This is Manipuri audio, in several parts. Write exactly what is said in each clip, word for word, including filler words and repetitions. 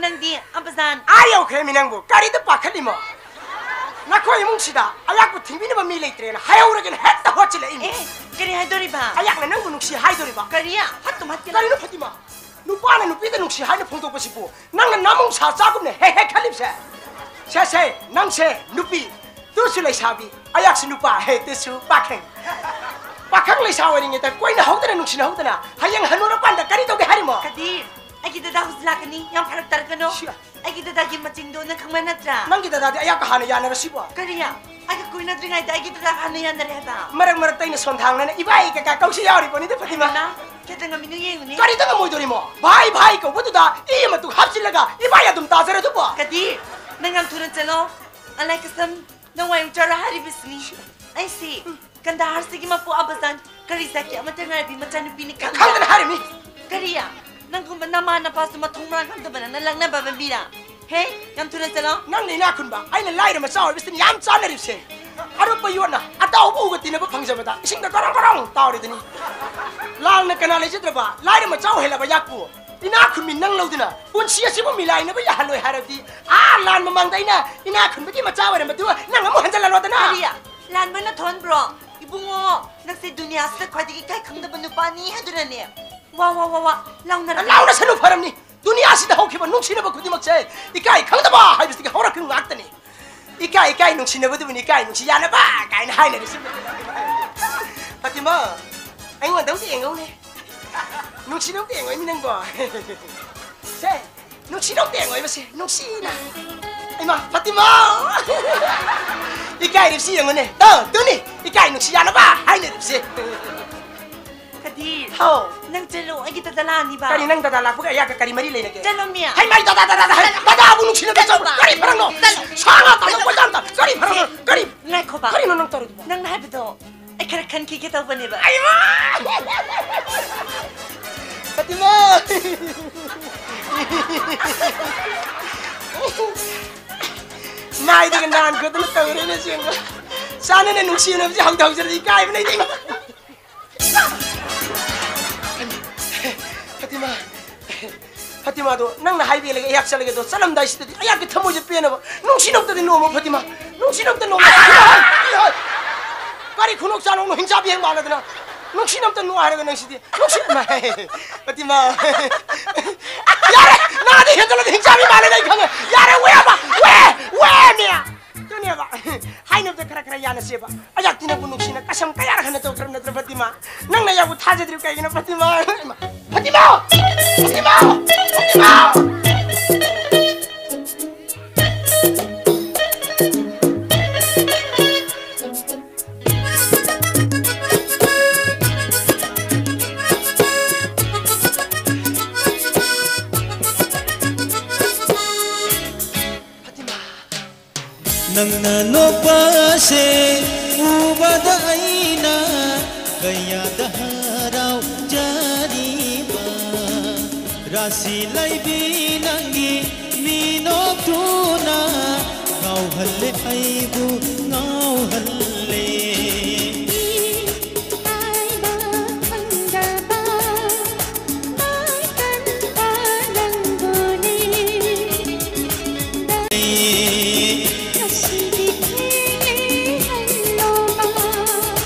ꯅꯪꯗꯤ ꯑꯕꯖꯥꯟ꯫ ꯑꯥ ꯌꯧꯈ꯭ꯔꯦꯃꯤ ꯅꯪꯕꯨ꯫ ꯀꯔꯤꯗ ꯄꯥꯈꯠꯂꯤꯃꯣ? ꯅꯈꯣꯏ ꯏꯃꯨꯡꯁꯤꯗ ꯑꯌꯥꯛꯄ ꯊꯤꯡꯕꯤꯅꯕ ꯃꯤ ꯂꯩꯇ꯭ꯔꯦꯅ ꯍꯥꯏꯍꯧꯔꯒꯦꯅ ꯍꯦꯛꯇ ꯍꯣꯠꯆꯤꯜꯂꯛꯏꯃꯤ꯫ ꯑꯦ, ꯀꯔꯤ ꯍꯥꯏꯗꯣꯔꯤꯕ? ꯑꯌꯥꯛꯅ ꯅꯪꯕꯨ ꯅꯨꯡꯁꯤ ꯍꯥꯏꯗꯣꯔꯤꯕ꯫ ꯀꯔꯤ? ꯍꯠꯇꯨꯝ ꯍꯠꯇꯦ꯫ ꯀꯔꯤꯅꯣ ꯐꯥꯇꯤꯃꯥ? ꯅꯨꯄꯥꯅ ꯅꯨꯄꯤꯗ ꯅꯨꯡꯁꯤ ꯍꯥꯏꯅ ꯐꯣꯡꯗꯣꯛꯄꯁꯤꯕꯨ ꯅꯪꯅ ꯅꯃꯨꯡ ꯁꯥ ꯆꯥꯒꯨꯝꯅ ꯍꯦꯛ ꯍꯦꯛ ꯈꯜꯂꯤꯕꯁꯦ? ꯁꯦ, ꯁꯦ, ꯅꯪꯁꯦ ꯅꯨꯄꯤ, ꯇꯨꯁꯨ ꯂꯩꯁꯥꯕꯤ, ꯑꯌꯥꯛꯁꯨ ꯅꯨꯄꯥ, ꯍꯦ, ꯇꯨꯁꯨ ꯄꯥꯈꯪ꯫ ꯄꯥꯈꯪ ꯂꯩꯁꯥ ꯑꯣꯏꯔꯤꯉꯩꯗ ꯀꯣꯏꯅꯍꯧꯗꯅ ꯅꯨꯡꯁꯤꯅꯍꯧꯗꯅ ꯍꯌꯦꯡ ꯍꯟꯅꯨꯔꯀꯥꯟꯗ ꯀꯔꯤ ꯇꯧꯒꯦ ꯍꯥꯏꯔꯤꯃꯣ? ꯀꯗꯤꯔ, ꯑꯩꯒꯤ ꯗꯗꯥ ꯍꯧꯖꯤꯛ ꯂꯥꯛꯀꯅꯤ, ꯌꯥꯝ ꯐꯔꯛ ꯇꯥꯔꯛꯀꯅꯣ꯫ ꯁꯤ- ꯑꯩꯒꯤ ꯗꯗꯥꯒꯤ ꯃꯆꯤꯡꯗꯣ ꯅꯪ ꯈꯪꯕ ꯅꯠꯇ꯭ꯔꯥ? ꯅꯪꯒꯤ ꯗꯗꯥꯗꯤ ꯑꯌꯥꯛꯀ ꯍꯥꯟꯅ ꯌꯥꯅꯔꯁꯤꯕꯣ? ꯀꯔꯤ? ꯑꯩꯒ ꯀꯣꯏꯅꯗ꯭ꯔꯤꯉꯩꯗ ꯑꯩꯒꯤ ꯗꯗꯥꯒ ꯍꯥꯟꯅ ꯌꯥꯅꯔꯦ ꯍꯥꯏꯕ? ꯃꯔꯛ ꯃꯔꯛꯇ ꯑꯩꯅ ꯁꯣꯟꯊꯥꯡꯅꯅ ꯏꯕꯥꯏ ꯀꯩꯀꯥ ꯀꯧꯁꯤ ꯌꯥꯎꯔꯤ ꯄꯣꯠꯅꯤꯗ, ꯐꯥꯇꯤꯃꯥ꯫ ꯏꯃꯥ, ꯈꯦꯇ ꯉꯝꯃꯤꯅꯣ ꯌꯦꯡꯉꯨꯅꯦ꯫ ꯀꯔꯤꯗ ꯉꯝꯃꯣꯏꯗꯣꯔꯤꯃꯣ? ꯚꯥꯏ, ꯚꯥꯏ ꯀꯧꯕꯗꯨꯗ ꯏ ꯑꯃꯇꯨ ꯍꯥꯞꯆꯤꯜꯂꯒ ꯏꯕꯥꯏ ꯑꯗꯨꯝ ꯇꯥꯖꯔꯗꯨꯕꯣ? ꯀꯗꯤꯔ, ꯅꯪ ꯌꯥꯝ ꯊꯨꯅ ꯆꯠꯂꯣ꯫ ꯑꯂꯥꯏ ꯀꯁꯝ, ꯅꯪ ꯋꯥꯌꯨ ꯆꯥꯔꯣ ꯍꯥꯏꯔꯤꯕꯁꯤꯅꯤ꯫ ꯑꯩꯁꯤ ꯀꯟꯗꯥꯍꯥꯔꯁꯤꯒꯤ ꯃꯄꯨ ꯑꯕꯖꯥꯟ ꯀꯔꯤ ꯖꯥꯠꯀꯤ ꯑꯃꯠꯇ ꯉꯥꯏꯔꯕꯤ ꯃꯆꯥꯅꯨꯄꯤꯅꯤ ꯈꯪꯕ꯭ꯔꯥ? ꯈꯪꯗꯅ ꯍꯥꯏꯔꯤꯃꯤ꯫ ꯀꯔꯤ? ꯅꯪꯒꯨꯝꯕ ꯅꯃꯥ ꯅꯄꯥꯁꯨ ꯃꯊꯣꯡ ꯃꯔꯥꯡ ꯈꯪꯗꯕ ꯅꯪꯅ ꯂꯛꯅꯕ ꯑꯃ ꯃꯤꯔꯥ? ꯍꯦ, ꯌꯥꯝ ꯊꯨꯅ ꯆꯠꯂꯣ꯫ ꯅꯪꯅ ꯏꯅꯥꯛ ꯈꯨꯟꯕ, ꯑꯩꯅ ꯂꯥꯏꯔ ꯃꯆꯥ ꯑꯣꯏꯕꯁꯤꯅ ꯌꯥꯝ ꯆꯥꯟꯅꯔꯤꯕꯁꯦ꯫ ꯑꯔꯨꯞꯄ ꯌꯣꯠꯅ ꯑꯇꯥꯎꯕ ꯎꯒ ꯇꯤꯟꯅꯕ ꯐꯪꯖꯕꯗ ꯏꯁꯤꯡꯗ ꯒꯔꯣꯡ ꯒꯔꯣꯡ ꯇꯥꯎꯔꯤꯗꯨꯅꯤ꯫ ꯂꯥꯟꯅ ꯀꯅꯥ ꯂꯩꯖꯗ꯭ꯔꯕ ꯂꯥꯏꯔ ꯃꯆꯥ ꯑꯣꯏꯍꯜꯂꯕ ꯌꯥꯛꯄꯨ ꯏꯅꯥꯛ ꯈꯨꯟꯃꯤ ꯅꯪ ꯂꯧꯗꯨꯅ ꯄꯨꯟꯁꯤ ꯑꯁꯤꯕꯨ ꯃꯤꯂꯥꯏꯅꯕ ꯌꯥꯍꯜꯂꯣꯏ ꯍꯥꯏꯔꯕꯗꯤ, ꯑꯥ ꯂꯥꯟ ꯃꯃꯥꯡꯗ ꯑꯩꯅ ꯏꯅꯥꯛ ꯈꯨꯟꯕꯒꯤ ꯃꯆꯥ ꯑꯣꯏꯔꯝꯕꯗꯨ ꯅꯪ ꯑꯃꯨꯛ ꯍꯟꯖꯜꯍꯜꯂꯣꯗꯅ꯫ ꯀꯔꯤ? ꯂꯥꯟꯕꯅ ꯊꯣꯟꯕ꯭ꯔꯣ? ꯏꯕꯨꯡꯉꯣ, ꯅꯪꯁꯦ ꯗꯨꯅꯤꯌꯥꯁꯤꯗ ꯈ꯭ꯋꯥꯏꯗꯒꯤ ꯏꯀꯥꯏ ꯈꯪꯗꯕ ꯅꯨꯄꯥꯅꯤ ꯍꯥꯏꯗꯨꯅꯅꯦ꯫ ꯋꯥ, ꯋꯥ, ꯋꯥ, ꯋꯥ, ꯂꯥꯎꯅꯔꯒ ꯂꯥꯎꯅꯁꯅꯨ ꯐꯔꯝꯅꯤ꯫ ꯗꯨꯅꯤꯌꯥꯁꯤꯗ ꯍꯧꯈꯤꯕ ꯅꯨꯡꯁꯤꯅꯕ ꯈꯨꯗꯤꯡꯃꯛꯁꯦ ꯏꯀꯥꯏ ꯈꯪꯗꯕ ꯍꯥꯏꯕꯁꯤꯗꯒꯤ ꯍꯧꯔꯛꯈꯤꯕ ꯉꯥꯛꯇꯅꯤ꯫ ꯏꯀꯥꯏ, ꯏꯀꯥꯏ ꯅꯨꯡꯁꯤꯅꯕꯗꯨꯕꯨꯅꯤ ꯏꯀꯥꯏ ꯅꯨꯡꯁꯤ ꯌꯥꯅꯕ ꯀꯥꯏꯅ ꯍꯥꯏꯅꯔꯤꯁꯤ꯫ ꯐꯥꯇꯤꯃꯥ, ꯑꯩꯉꯣꯟꯗ ꯑꯝꯇ ꯌꯦꯡꯉꯧꯅꯦ꯫ ꯅꯨꯡꯁꯤꯅꯕ ꯑꯝꯇ ꯌꯦꯡꯉꯣꯏꯅꯦ ꯅꯪꯕꯣ꯫ ꯁꯦ, ꯅꯨꯡꯁꯤꯅꯕ ꯑꯝꯇ ꯌꯦꯡꯉꯣꯏꯕꯁꯦ, ꯅꯨꯡꯁꯤꯅ꯫ ꯏꯃꯥ, ꯐꯥꯇꯤꯃꯥ! ꯏꯀꯥꯏꯔꯤꯕꯁꯤ ꯌꯦꯡꯉꯨꯅꯦ꯫ ꯇꯣ, ꯇꯨꯅꯤ, ꯏꯀꯥꯏ ꯅꯨꯡꯁꯤ ꯌꯥꯅꯕ ꯍꯥꯏꯅꯔꯤꯕꯁꯦ꯫ ꯀꯗꯤꯔ, ꯍꯥꯎ꯫ ꯅꯪ ꯆꯠꯂꯣ, ꯑꯩꯒꯤ ꯗꯗꯥ ꯂꯥꯛꯑꯅꯤꯕ꯫ ꯀꯔꯤ, ꯅꯪ ꯗꯗꯥ ꯂꯥꯛꯄꯒ ꯑꯩꯍꯥꯛꯀ ꯀꯔꯤ ꯃꯔꯤ ꯂꯩꯅꯒꯦ? ꯆꯠꯂꯣ, ꯃꯤ꯫ ꯍꯩ, ꯃꯥꯏ ꯗꯗꯥ, ꯗꯗꯥ, ꯗꯗꯥ, ꯍꯩ, ꯆꯠꯂꯣ꯫ ꯗꯗꯥꯕꯨ ꯅꯨꯡꯁꯤꯅꯕ ꯆꯠꯂꯣ, ꯆꯠꯂꯣ꯫ ꯀꯔꯤ ꯃꯔꯝꯅꯣ? ꯆꯠꯂꯣ꯫ ꯁꯥ ꯉꯥ ꯇꯥꯊꯣꯛꯄ ꯆꯥꯝꯇ꯫ ꯀꯔꯤ ꯃꯔꯝꯅꯣ? ꯁꯦ, ꯀꯔꯤ? ꯉꯥꯏꯈꯣꯕ꯫ ꯀꯔꯤꯅꯣ ꯅꯪ ꯇꯧꯔꯤꯗꯨꯕꯣ? ꯅꯪꯅ ꯍꯥꯏꯕꯗꯣ ꯑꯩ ꯈꯔ ꯈꯟꯈꯤꯒꯦ ꯇꯧꯕꯅꯦꯕ꯫ ꯑꯩꯃꯥ! ꯐꯥꯇꯤꯃꯥ! ꯃꯥꯏꯗꯒ ꯅꯥꯟ ꯈꯣꯠꯇꯅ ꯇꯧꯔꯦꯅꯦ ꯑꯁꯦꯡꯕ꯫ ꯆꯥꯟꯅꯅ ꯅꯨꯡꯁꯤꯅꯕꯁꯦ ꯍꯧꯗ ꯍꯧꯖꯔꯗꯤ ꯏꯀꯥꯏꯕꯅ ꯑꯩꯗꯤ꯫ ꯐꯥꯇꯤꯃꯥ, ꯐꯇꯤꯃꯥꯗꯣ ꯅꯪꯅ ꯍꯥꯏꯕꯤꯔꯒ ꯑꯩꯍꯥꯛ ꯆꯠꯂꯒꯦ ꯑꯗꯣ, ꯆꯠꯂꯝꯗꯥꯏꯁꯤꯗꯗꯤ ꯑꯩꯍꯥꯛꯀꯤ ꯊꯃꯣꯏꯁꯦ ꯄꯦꯟꯅꯕ ꯅꯨꯡꯁꯤ ꯅꯝꯇꯗꯤ ꯅꯣꯝꯃꯣ ꯐꯇꯤꯃꯥ, ꯅꯨꯡꯁꯤ ꯅꯝꯇ ꯅꯣꯝꯃꯣ ꯐꯇꯤꯃꯥ꯫ ꯀꯔꯤ ꯈꯨꯅꯣꯛ ꯆꯥꯅꯣ, ꯍꯤꯡꯆꯥꯕꯤ ꯍꯦꯛ ꯃꯥꯟꯅꯗꯅ꯫ ꯅꯨꯡꯁꯤ ꯅꯝꯇ ꯅꯣꯛ ꯍꯥꯏꯔꯒ ꯅꯪꯁꯤꯗꯤ꯫ ꯅꯨꯡꯁꯤ ꯐꯇꯤꯃꯥ꯫ ꯌꯥꯔꯦ, ꯅꯪ ꯑꯗꯨ ꯍꯦꯟꯖꯜꯂꯗꯤ ꯍꯤꯡꯆꯥꯕꯤ ꯃꯥꯜꯂꯦ ꯑꯩ ꯈꯪꯉꯦ꯫ ꯌꯥꯔꯦ, ꯋꯦ ꯑꯃ, ꯋꯦ, ꯋꯦ ꯃꯤ꯫ ꯑꯗꯨꯅꯦꯕ꯫ ꯍꯥꯏꯅꯕꯗ ꯈꯔ ꯈꯔ ꯌꯥꯅꯁꯦꯕ꯫ ꯑꯩꯍꯥꯛꯇꯤ ꯅꯪꯕꯨ ꯅꯨꯡꯁꯤꯅ ꯀꯁꯝ ꯀꯌꯥꯔꯛ ꯍꯟꯅ ꯇꯧꯈ꯭ꯔꯕ ꯅꯠꯇ꯭ꯔ ꯐꯇꯤꯃꯥ? ꯅꯪꯅ ꯑꯩꯍꯥꯛꯄꯨ ꯊꯥꯖꯗ꯭ꯔꯤꯕ ꯀꯩꯒꯤꯅꯣ ꯐꯇꯤꯃꯥ? ꯐꯇꯤꯃꯥ! ꯐꯇꯤꯃꯥ! ꯐꯇꯤꯃꯥ! ꯐꯇꯤꯃꯥ! ꯅꯪꯅ ꯅꯣꯛꯄꯁꯦ ꯎꯕꯗ ꯑꯩꯅ ꯀꯌꯥꯗ ꯍꯔꯥꯎꯖꯔꯤꯕ꯫ ꯔꯥꯁꯤ ꯂꯩꯕꯤ ꯅꯪꯒꯤ ꯃꯤꯅꯣꯛꯇꯨꯅ ꯉꯥꯎꯍꯜꯂꯦ ꯑꯩꯕꯨ ꯉꯥꯎꯍꯜꯂꯦ꯫ ꯍꯥꯏꯕ ꯈꯪꯗꯕ ꯃꯥꯏꯀꯟꯗ ꯅꯪꯕꯨꯅꯤ꯫ ꯉꯁꯤꯗꯤ ꯊꯦꯡꯂꯦ ꯍꯜꯂꯣꯕ꯫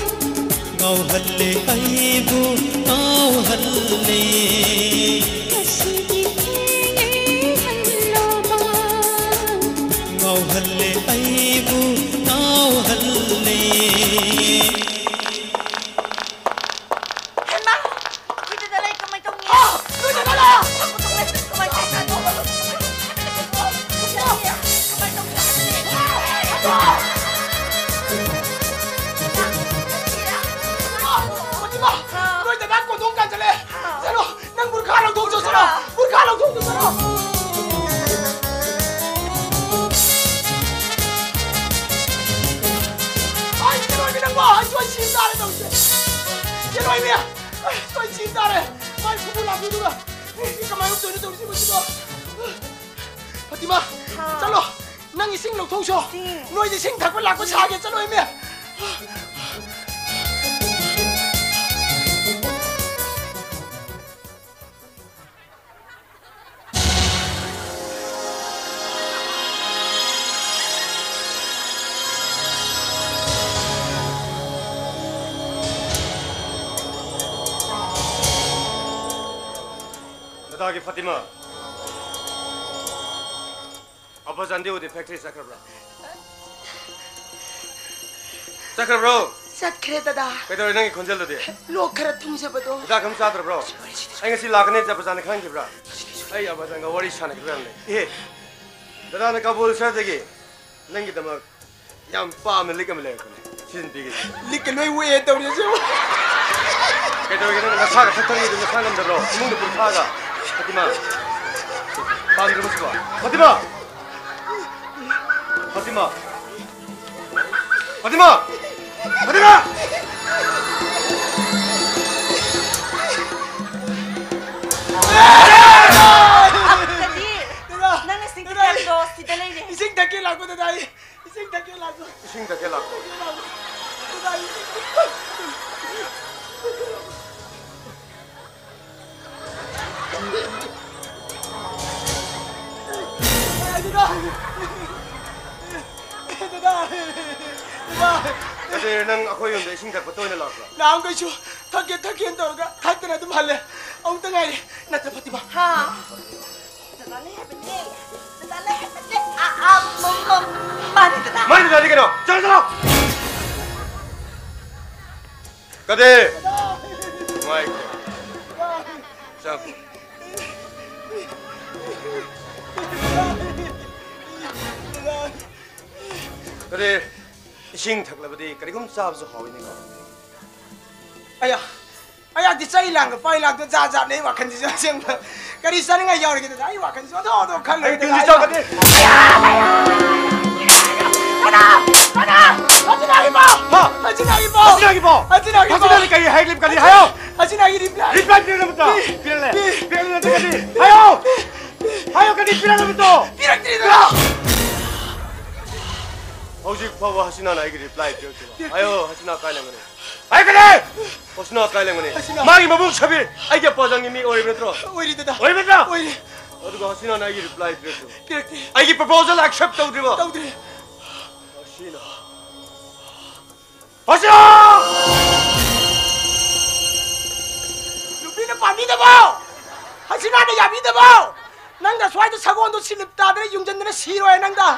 ꯉꯥꯎꯍꯜꯂꯦ ꯑꯩꯕꯨ ꯉꯥꯎꯍꯜꯂꯦ꯫ ꯉꯁꯤꯗꯤ ꯊꯦꯡꯂꯦ ꯍꯜꯂꯣꯕ꯫ ꯉꯥꯎꯍꯜꯂꯦ ꯑꯩꯕꯨ ꯉꯥꯎꯍꯜꯂꯦ꯫ ꯍꯩꯃꯥ! ꯑꯩꯈꯣꯏꯗ ꯂꯩ ꯀꯃꯥꯏ ꯇꯧꯅꯤ? ꯑꯥ! ꯅꯣꯏꯗ ꯂꯥꯛꯑꯣ! ꯀꯃꯥꯏ ꯇꯧꯅꯤ? ꯀꯃꯥꯏ ꯇꯧꯅꯤ? ꯐꯇꯤꯃꯥ! ꯅꯣꯏ ꯗꯗꯥ ꯀꯣꯟꯊꯣꯡ ꯀꯥꯟꯁꯤꯜꯂꯦ! ꯆꯠꯂꯣ! ꯅꯪ ꯕꯨꯔꯈꯥ ꯂꯧꯊꯣꯛꯆꯣ, ꯆꯠꯂꯣ! ꯕꯨꯔꯈꯥ ꯂꯧꯊꯣꯛꯆꯣ, ꯆꯠꯂꯣ! ꯑꯩ ꯀꯩꯗꯧꯔꯒꯦ ꯅꯪꯕꯣ? ꯑꯩꯁꯨ ꯑꯩ ꯁꯤꯕ ꯇꯥꯔꯦ ꯇꯧꯔꯤꯁꯦ! ꯀꯩꯗꯧꯔꯒꯦ? ꯑꯩꯁꯨ ꯑꯩ ꯁꯤꯕ ꯇꯥꯔꯦ! ꯃꯥꯏ ꯈꯨꯕꯨ ꯂꯥꯛꯄꯤꯗꯨꯒ! ꯑꯩ ꯀꯃꯥꯏꯅ ꯇꯧꯗꯣꯏꯅꯣ ꯇꯧꯔꯤꯁꯤꯕꯣ ꯁꯤꯕꯣ? ꯐꯇꯤꯃꯥ, ꯍꯥꯎ꯫ ꯆꯠꯂꯣ! ꯅꯪ ꯏꯁꯤꯡ ꯂꯧꯊꯣꯛꯆꯣ! ꯏꯁꯤꯡ? ꯅꯣꯏꯗ ꯏꯁꯤꯡ ꯊꯛꯄ ꯂꯥꯛꯄ ꯁꯥꯒꯦ, ꯆꯠꯂꯣ ꯏꯃꯦ! ꯃꯥꯒꯤ ꯐꯥꯇꯤꯃꯥ꯫ ꯑꯕꯥꯖꯥꯟꯗꯤ ꯎꯗꯦ, ꯐꯦꯛꯇꯔꯤ ꯆꯠꯈ꯭ꯔꯕ꯭ꯔꯥ? ꯆꯠꯈ꯭ꯔꯕ꯭ꯔꯣ? ꯆꯠꯈ꯭ꯔꯦ, ꯗꯗꯥ꯫ ꯀꯩꯗꯧꯔꯦ ꯅꯪꯒꯤ ꯈꯣꯟꯖꯦꯜꯗꯨꯗꯤ? ꯂꯣꯛ ꯈꯔ ꯊꯨꯡꯖꯕꯗꯣ꯫ ꯍꯤꯗꯥꯛ ꯑꯃ ꯆꯥꯗ꯭ꯔꯕ꯭ꯔꯣ? ꯑꯩ ꯉꯁꯤ ꯂꯥꯛꯀꯅꯤ ꯍꯥꯏꯕꯁꯦ ꯑꯕꯥꯖꯥꯟꯅ ꯈꯪꯈꯤꯕ꯭ꯔꯥ? ꯑꯩ ꯑꯕꯥꯖꯥꯟꯒ ꯋꯥꯔꯤ ꯁꯥꯟꯅꯈꯤꯕ ꯌꯥꯝ ꯂꯩ꯫ ꯑꯦ, ꯗꯗꯥꯅ ꯀꯥꯕꯨꯜ ꯁꯍꯔꯗꯒꯤ ꯅꯪꯒꯤꯗꯃꯛ ꯌꯥꯝ ꯄꯥꯝꯅ ꯂꯤꯛ ꯑꯃ ꯂꯩꯔꯛꯄꯅꯦ꯫ ꯁꯤꯖꯤꯟꯅꯕꯤꯒꯦ꯫ ꯂꯤꯛꯀ ꯂꯣꯏ ꯋꯦ ꯇꯧꯔꯤꯁꯦ꯫ ꯀꯩꯗꯧꯔꯒꯦ ꯅꯪ ꯅꯁꯥꯒ ꯊꯛꯊꯛ ꯅꯤꯛꯏꯗꯨ ꯅꯁꯥ ꯉꯝꯗꯕ꯭ꯔꯣ? ꯏꯃꯨꯡꯗ ꯄꯨꯔꯈꯥꯒ꯫ ꯐꯥꯇꯤꯃꯥ꯫ ꯄꯥꯝꯗ꯭ꯔꯕꯣ ꯁꯤꯕꯣ? ꯐꯥꯇꯤꯃꯥ! ꯐꯥꯇꯤꯃꯥ! ꯐꯥꯇꯤꯃꯥ! ꯐꯥꯇꯤꯃꯥ! ꯀꯗꯤ? ꯅꯪꯅ ꯁꯤꯡ ꯀꯗꯤ? ꯀꯌꯥꯝꯗꯣ ꯁꯤꯗ ꯂꯩꯔꯦ꯫ ꯏꯁꯤꯡ ꯊꯛꯀꯦ ꯂꯥꯛꯄ ꯗꯗꯥ ꯑꯩ꯫ ꯏꯁꯤꯡ ꯊꯛꯀꯦ ꯂꯥꯛꯄ꯫ ꯏꯁꯤꯡ ꯊꯛꯀꯦ ꯂꯥꯛꯄ꯫ ꯏꯁꯤꯡ ꯊꯛꯀꯦ ꯂꯥꯛꯄ꯫ ꯗꯗꯥ, ꯏꯁꯤꯡ ꯊꯛꯀꯦ ꯂꯥꯛꯄ꯫ ꯗꯗꯥ! ꯗꯗꯥ! ꯗꯗꯥ! ꯅꯠꯇꯦ, ꯅꯪ ꯑꯩꯈꯣꯏ ꯌꯨꯝꯗ ꯏꯁꯤꯡ ꯊꯛꯄ ꯇꯣꯏꯅ ꯂꯥꯛꯄ꯭ꯔꯥ? ꯅꯍꯥꯟꯈꯩꯁꯨ ꯊꯛꯀꯦ, ꯊꯛꯀꯦꯅ ꯇꯧꯔꯒ ꯊꯛꯇꯅ ꯑꯗꯨꯝ ꯍꯜꯂꯦ꯫ ꯑꯃꯨꯛꯇ ꯉꯥꯏꯔꯦ꯫ ꯅꯠꯇ꯭ꯔ ꯐꯥꯇꯤꯃꯥ? ꯍꯥ? ꯗꯗꯥ ꯂꯩ ꯍꯥꯏꯕꯅꯦ꯫ ꯗꯗꯥ ꯂꯩ ꯍꯥꯏꯕꯅꯦ꯫ ꯑꯥ, ꯑꯥ, ꯃ-, ꯃ-, ꯃꯥꯅꯤ ꯗꯗꯥ꯫ ꯃꯥꯅꯤ ꯗꯗꯥꯗꯤ ꯀꯩꯅꯣ? ꯆꯠꯂꯣ, ꯆꯠꯂꯣ! ꯀꯗꯤꯔ! ꯉꯥꯏꯈꯣ꯫ ꯆꯪꯉꯛꯈꯣ꯫ ꯀꯗꯤꯔ, ꯏꯁꯤꯡ ꯊꯛꯂꯕꯗꯤ ꯀꯔꯤꯒꯨꯝ ꯆꯥꯕꯁꯨ ꯍꯥꯎꯏꯅꯦꯀꯣ꯫ ꯑꯌꯥ! ꯑꯩꯍꯥꯛꯇꯤ ꯆꯩ ꯂꯥꯡꯒ ꯄꯥꯏ ꯂꯥꯡꯗꯣ ꯖꯥꯠ ꯖꯥꯠꯅꯦ ꯑꯩ ꯋꯥꯈꯜꯁꯤꯁꯨ ꯑꯁꯦꯡꯕ꯫ ꯀꯔꯤ ꯆꯥꯅꯤꯡꯉꯥꯏ ꯌꯥꯎꯔꯤꯒꯦ ꯗꯗꯥ? ꯑꯩ ꯋꯥꯈꯜꯁꯤꯁꯨ ꯑꯣꯟꯊꯣꯛ ꯑꯣꯟꯊꯣꯛ ꯈꯜꯂꯦ꯫ ꯑꯩ ꯇꯤꯟꯁꯤ ꯆꯥꯎꯒꯅꯤ꯫ ꯀꯅꯥ? ꯀꯅꯥ? ꯍꯁꯤꯅꯥꯒꯤ ꯄꯥꯎ! ꯍꯥ? ꯍꯁꯤꯅꯥꯒꯤ ꯄꯥꯎ! ꯍꯁꯤꯅꯥꯒꯤ ꯄꯥꯎ! ꯍꯁꯤꯅꯥꯒꯤ ꯄꯥꯎ! ꯍꯁꯤꯅꯥꯒꯤ ꯀꯔꯤ ꯍꯥꯏꯒꯦ? ꯀꯔꯤ ꯍꯥꯏꯌꯣ? ꯍꯁꯤꯅꯥꯒꯤ ꯔꯤꯄ꯭ꯂꯥꯏ! ꯔꯤꯄ꯭ꯂꯥꯏ ꯄꯤꯔꯛꯅꯕ ꯇꯥ꯫ ꯄꯤ-, ꯄꯤꯔꯛꯂꯦ꯫ ꯄꯤ-, ꯄꯤꯔꯛꯂꯦ ꯅꯠꯇ꯭ꯔꯒꯗꯤ꯫ ꯄꯤ-, ꯍꯥꯏꯌꯣ! ꯄꯤ-, ꯄꯤ-, ꯍꯥꯏꯌꯣ, ꯀꯔꯤ ꯄꯤꯔꯛꯅꯕꯗꯣ? ꯄꯤꯔꯛꯇ꯭ꯔꯤꯗꯅ! ꯍꯧꯖꯤꯛ ꯐꯥꯎꯕ ꯍꯁꯤꯅꯥꯅ ꯑꯩꯒꯤ ꯔꯤꯄ꯭ꯂꯥꯏ ꯄꯤꯔꯛꯇ꯭ꯔꯤꯕ꯫ ꯄꯤꯔꯛꯇ꯭ꯔꯤ꯫ ꯍꯥꯏꯌꯣ, ꯍꯁꯤꯅꯥ ꯀꯥꯏ ꯂꯩꯕꯅꯣ? ꯍꯥꯏꯒꯅꯦ! ꯍꯁꯤꯅꯥ ꯀꯥꯏ ꯂꯩꯕꯅꯤ? ꯍꯁꯤꯅꯥ꯫ ꯃꯥꯒꯤ ꯃꯕꯨꯡ ꯁꯕꯤꯔ ꯑꯩꯒꯤ ꯑꯄꯥꯖꯪꯒꯤ ꯃꯤ ꯑꯣꯏꯔꯤꯕ ꯅꯠꯇ꯭ꯔꯣ? ꯑꯣꯏꯔꯤ ꯗꯗꯥ꯫ ꯑꯣꯏꯔꯤꯕ ꯅꯠꯇ꯭ꯔꯣ? ꯑꯣꯏꯔꯤ꯫ ꯑꯗꯨꯒ ꯍꯁꯤꯅꯥꯅ ꯑꯩꯒꯤ ꯔꯤꯄ꯭ꯂꯥꯏ ꯄꯤꯔꯛꯇ꯭ꯔꯤꯕ꯫ ꯄꯤꯔꯛꯇꯦ꯫ ꯑꯩꯒꯤ ꯄ꯭ꯔꯄꯣꯖꯦꯜ ꯑꯦꯛꯁꯦꯞ ꯇꯧꯗ꯭ꯔꯤꯕ꯫ ꯇꯧꯗ꯭ꯔꯤ꯫ ꯍꯁꯤꯅꯥ꯫ ꯍꯁꯤꯅꯥ! ꯅꯨꯄꯤꯅ ꯄꯥꯝꯕꯤꯗꯕ! ꯍꯁꯤꯅꯥꯅ ꯑꯁ꯭ꯋꯥꯏꯗ ꯁꯒꯣꯜꯗꯣ ꯁꯤꯂꯤꯞ ꯇꯥꯗꯅ ꯌꯨꯡꯁꯤꯟꯗꯅ ꯁꯤꯔꯣꯏ ꯅꯪꯗ꯫